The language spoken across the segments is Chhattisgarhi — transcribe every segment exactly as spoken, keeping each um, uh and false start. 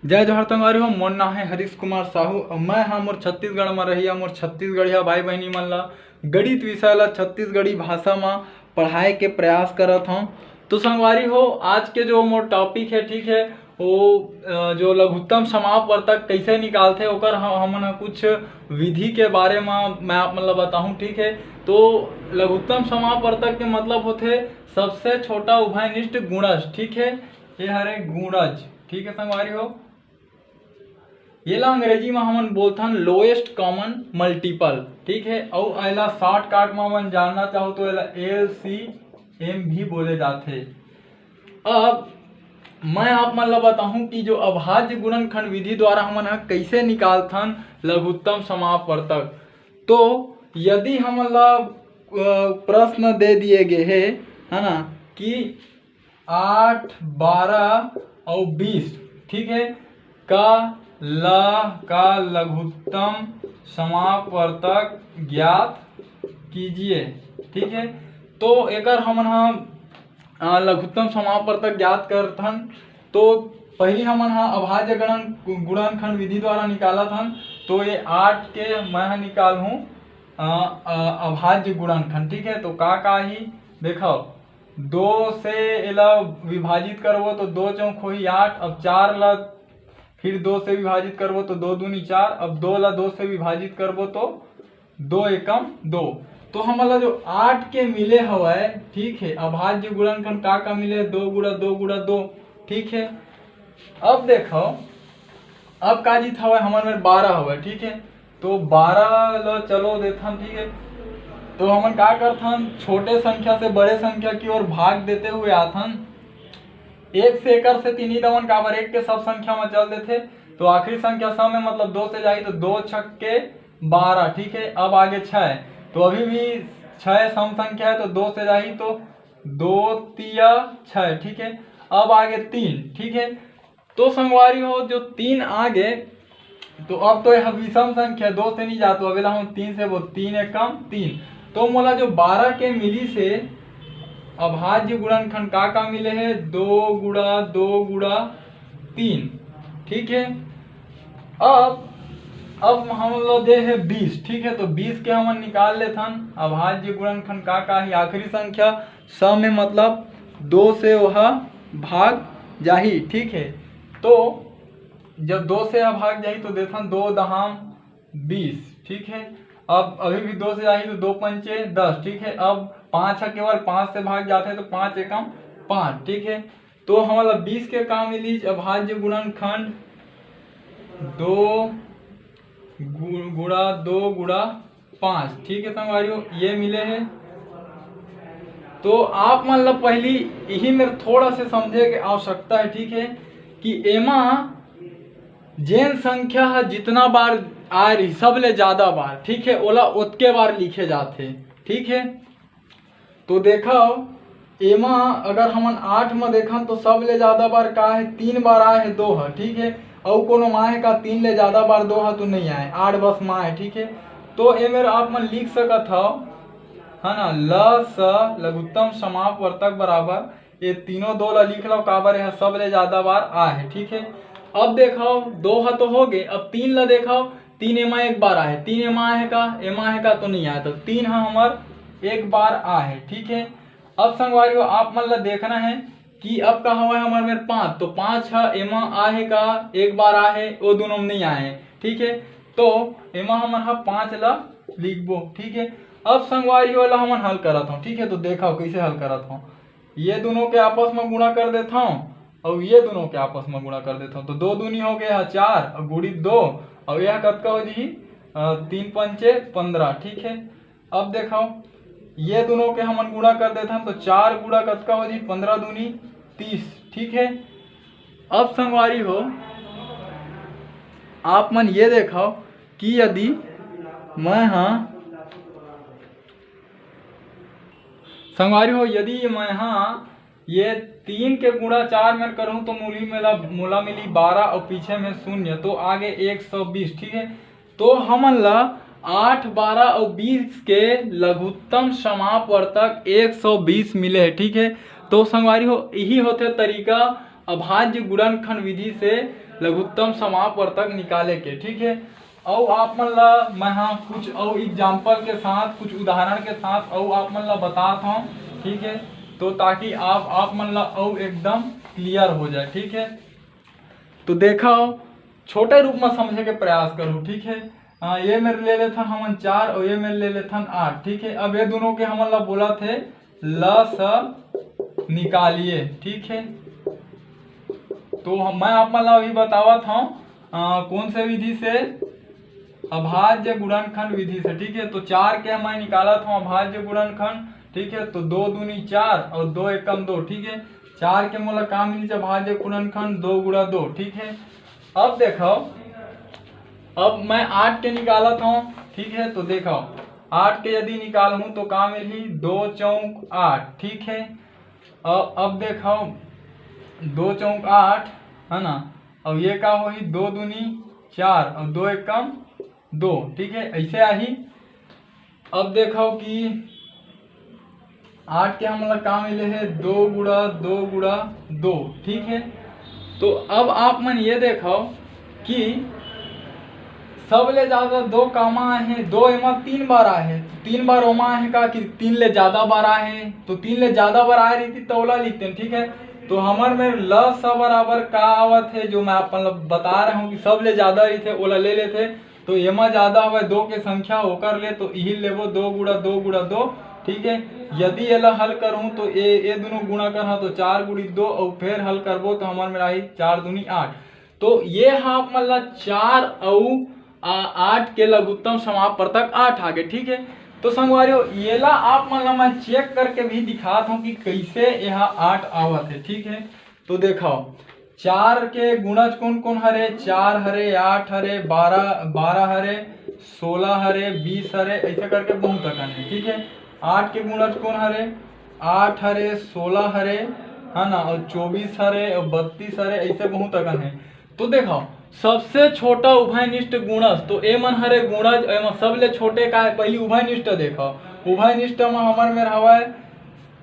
जय जोहार संगवारी हो, मोर नाम है हरीश कुमार साहू अउ मैं हा मोर छत्तीसगढ़ म रहिया मोर छत्तीसगढ़िया भाई बहिनी मन ला गणित विषय ला छत्तीसगढ़ी भाषा म पढ़ाए के प्रयास करत हौं। तो संगवारी हो, आज के जो मोर topic है, ठीक है, वो, अ, जो लघुत्तम समाप वर्तक कैसे निकालथे, ओकर ह-, हमन ह कुछ विधि के बारे म मैं आप मन ला बताहूँ, ठीक है। तो लघुत्तम समाप वर्तक के मतलब होथे सबसे छोटा उभयनिष्ठ गुणज, ठीक है, ये हरे गुणज, ठीक है संगवारी हो। येला अंग्रेजी म हमन बोलथन lowest common multiple, ठीक है। अउ एला shortcut म हमन जानना चाहो तो एला LCM भी बोले जाथे। अब मैं आप मन ला बताहूँ कि जो अभाज्य गुणनखंड विधि द्वारा हमन ह कैसे निकालथन लघुत्तम समाप वर्तक। तो यदि हमन ला, अ, प्रश्न दे दिए गे हे, है ना, कि आठ, बारह अउ बीस, ठीक है, का ला, का लघुत्तम समाप वर्तक ज्ञात कीजिए, ठीक है। तो एकर हमन ह, अ, लघुत्तम समाप वर्तक ज्ञात करथन। तो पहली हमन ह अभाज्य गणन, गुणनखंड विधि द्वारा निकालत हन। तो ये आठ के मैं ह निकालहूँ, अ, अ, अभाज्य गुणनखंड, ठीक है। तो का का ही देखो, दो से एला विभाजित करबो तो दो चौक होही आठ, अब चार ला फिर दो से विभाजित करबो तो दो दूनी चार, अब दो ला दो से विभाजित करबो तो दो एकम दो। तो हमन ला जो आठ के मिले हवय, ठीक है, अभाज्य गुणनखंड का का मिले, दो गुणा दो गुणा दो, ठीक है। अब देखो, अब का चीज हवय, हमर मेर बारह हवय, ठीक है। तो बारह ल चलो देथन, ठीक है। तो हमन का करथन, छोटे संख्या से बड़े संख्या की ओर भाग देते हुए आथन। एक से एकर से तीन ही दवन, काबर एक के सब संख्या में चल देथे। तो आखिरी संख्या सम में, मतलब दो से जाही तो दो छक्के बारह, ठीक है। अब आगे छः, तो अभी भी छः सम संख्या है, तो दो से जाही तो दो तिया छः, ठीक है। अब आगे तीन, ठीक है। तो संगवारी हो, जो तीन आगे, तो अब तो यह विषम संख्या, दो से नहीं जात, तो अबेला हम तीन से, वो तीन एकम तीन। तो मोला जो बारह के मिली से अभाज्य गुणनखंड का का मिले है, दो गुणा दो गुणा तीन, ठीक है। अब, अब हम लोग दे है बीस, ठीक है। तो बीस के हमन निकाल लेथन, अभाज्य गुणनखंड का का ही आखिरी संख्या, सम में मतलब दो से वह भाग जाही, ठीक है। तो जब दो से यह भाग जाही तो देथन दो दहाम बीस, ठीक है। अब अभी भी दो से जाही तो दो पंचे दस, ठीक है। अब पाँच है केवल, पाँच से भाग जाते तो पाँच एकम पाँच, ठीक है। तो हमला बीस के का मिलीच, अभाज्य गुणनखंड दो गु-, गुणा दो गुणा पाँच, ठीक है संगवारी हो, ये मिले है। तो आप मन ला पहली यही मेर थोड़ा से समझे के आवश्यकता है, ठीक है, कि एमा जेन संख्या ह जितना बार आए रही, सबले ज्यादा बार, ठीक है, ओला ओतके बार लिखे जाथे, ठीक है। तो देखव, एमा अगर हमन आठ म देखन तो सबले ज्यादा बार का है, तीन बार आए है दो ह, ठीक है। अउ कोनो म आए है का, तीन ले ज्यादा बार दो ह तो नहीं आए, आठ बस म आए, ठीक है। तो एमेर आप मन लिख सकत हव, है ना, ल स लघुत्तम समाप वर्तक बराबर ये तीनों दो ला लिख लव, काबर यह सबले ज्यादा बार आए है, ठीक है। अब देखव, दो ह तो हो गए, अब तीन ला देखव, तीन एमा एक बार आए है, तीन एमा आए है का, एमा आए है का, तो नहीं आए, तो तीन ह हमर एक बार आए है, ठीक है। अब संगवारी हो, आप मन ला देखना है कि अब का हवय हमर मेर पाँच, तो पाँच ह एमा आए है का, एक बार आए है, वो दोनों में नहीं आए है, ठीक है। तो एमा हमन ह पाँच ला लिखबो, ठीक है। अब संगवारी हो, ला हमन हल करत हव, ठीक है। तो देखव कैसे हल करत हव, ये दोनों के आपस में गुणा कर देथव अउ ये दोनों के आपस में गुणा कर देथव, तो दो दूनी हो गए ह चार अउ गुणित दो, अउ यह कतका हो जही, अ, तीन पंचे पंद्रह, ठीक है। अब देखव, ये दोनों के हमन गुणा कर देथन तो चार गुणा कतका हो जही, पंद्रह दूनी तीस, ठीक है। अब संगवारी हो, आप मन ये देखव कि यदि मैं ह, संगवारी हो, यदि मैं ह ये तीन के गुणा चार में करूँ तो मूली में ला, मोला मिली बारह और पीछे में शून्य, तो आगे एक सौ बीस, ठीक है। तो हमन ला आठ, बारह और बीस के लघुत्तम समाप वर्तक एक सौ बीस मिले है, ठीक है। तो संगवारी हो, यही होथे तरीका अभाज्य गुणनखंड विधि से लघुत्तम समापवर्तक निकाले के, ठीक है। अउ आप मन ला मैं हाँ कुछ अउ एग्जाम्पल के साथ, कुछ उदाहरण के साथ अउ आप मन ला बतात हूँ, ठीक है, तो ताकि आप आप मन ला अउ एकदम क्लियर हो जाए, ठीक है। तो देखो, छोटे रूप में समझे के प्रयास करूँ, ठीक है। हाँ, ये मेर ले लेथन हमन चार और ये मेर ले लेथन आठ, ठीक है। अब ये दोनों के हमन ला बोला थे ल स निकालिए, ठीक है। तो हम, मैं आप मन ला अभी बतावत हूँ कौन से विधि से, अभाज्य गुणनखंड विधि से, ठीक है। तो चार के मैं निकालत हूँ अभाज्य गुणनखंड, ठीक है। तो दो दूनी चार और दो एकम दो, ठीक है। चार के मोला का मिली, अभाज्य गुणनखंड दो गुणा दो, ठीक है। अब देखो, अब मैं आठ के निकालत हूँ, ठीक है। तो देखो, आठ के यदि निकालूँ तो का मिलही, दो चौक आठ, ठीक है। अब अब देखो, दो चौक आठ है ना, और ये का होही, दो दूनी चार और दो एकम दो, ठीक है, ऐसे आही। अब देखो कि आठ के हमला का मिले है, दो गुणा दो गुणा दो, ठीक है। तो अब आप मन ये देखो कि सबले ज्यादा दो कामा आहे, दो एमा तीन बार आहे, तो तीन बार ओमा आहे का कि तीन ले ज्यादा बार आहे, तो तीन ले ज्यादा बार आए रही तो ओला लिखते हैं, ठीक है। तो हमर में ल स बराबर का आवत है, जो मैं अपन ल बता रहे हूँ कि सबले ज्यादा रही थे ओला ले लेते, तो एमा ज्यादा हवय दो के संख्या ओकर ले, तो इही लेबो दो गुणा दो गुणा दो, ठीक है। यदि एला हल करूँ तो ए ए दोनों गुणा करहा तो चार गुणित दो, और फिर हल करबो तो हमर में आही चार दूनी आठ। तो ये हा आप मन ला चार अउ आ, आठ के लघुत्तम समापवर्तक आठ आगे, ठीक है। तो संगवारियों, येला आप मन ला मैं चेक करके भी दिखात हूँ कि कैसे यह आठ आवत है, ठीक है। तो देखो, चार के गुणज कौन कौन हरे, चार हरे, आठ हरे, बारह, बारह हरे, सोलह हरे, बीस हरे, ऐसे करके बहुत अकन है, ठीक है। आठ के गुणज कौन हरे, आठ हरे, सोलह हरे, है ना, और चौबीस हरे और बत्तीस हरे, ऐसे बहुत अकन है। तो देखो, सबसे छोटा उभयनिष्ठ गुणज, तो ए मन हरे गुणज, एमा सबले छोटे का है, पहली उभयनिष्ठ देखो, उभयनिष्ठ में हमर मेर हवय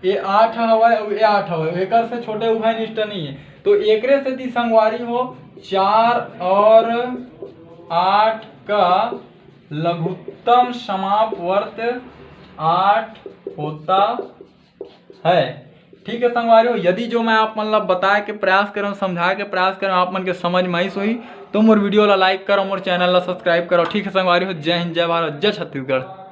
ए आठ हवय अउ ए आठ हवय, एकर से छोटे उभयनिष्ठ नहीं है। तो एकरे सेती संगवारी हो, चार और आठ का लघुत्तम समापवर्त आठ होता है। ठीक है संगवारी हो, यदि जो मैं आप मन ला बताए के प्रयास करूँ, समझाए के प्रयास करूँ, आप मन के समझ में आइस होही, तो मोर वीडियो ला लाइक करो, मोर चैनल ला सब्सक्राइब करो। ठीक है संगवारी हो, जय हिंद, जय भारत, जय छत्तीसगढ़।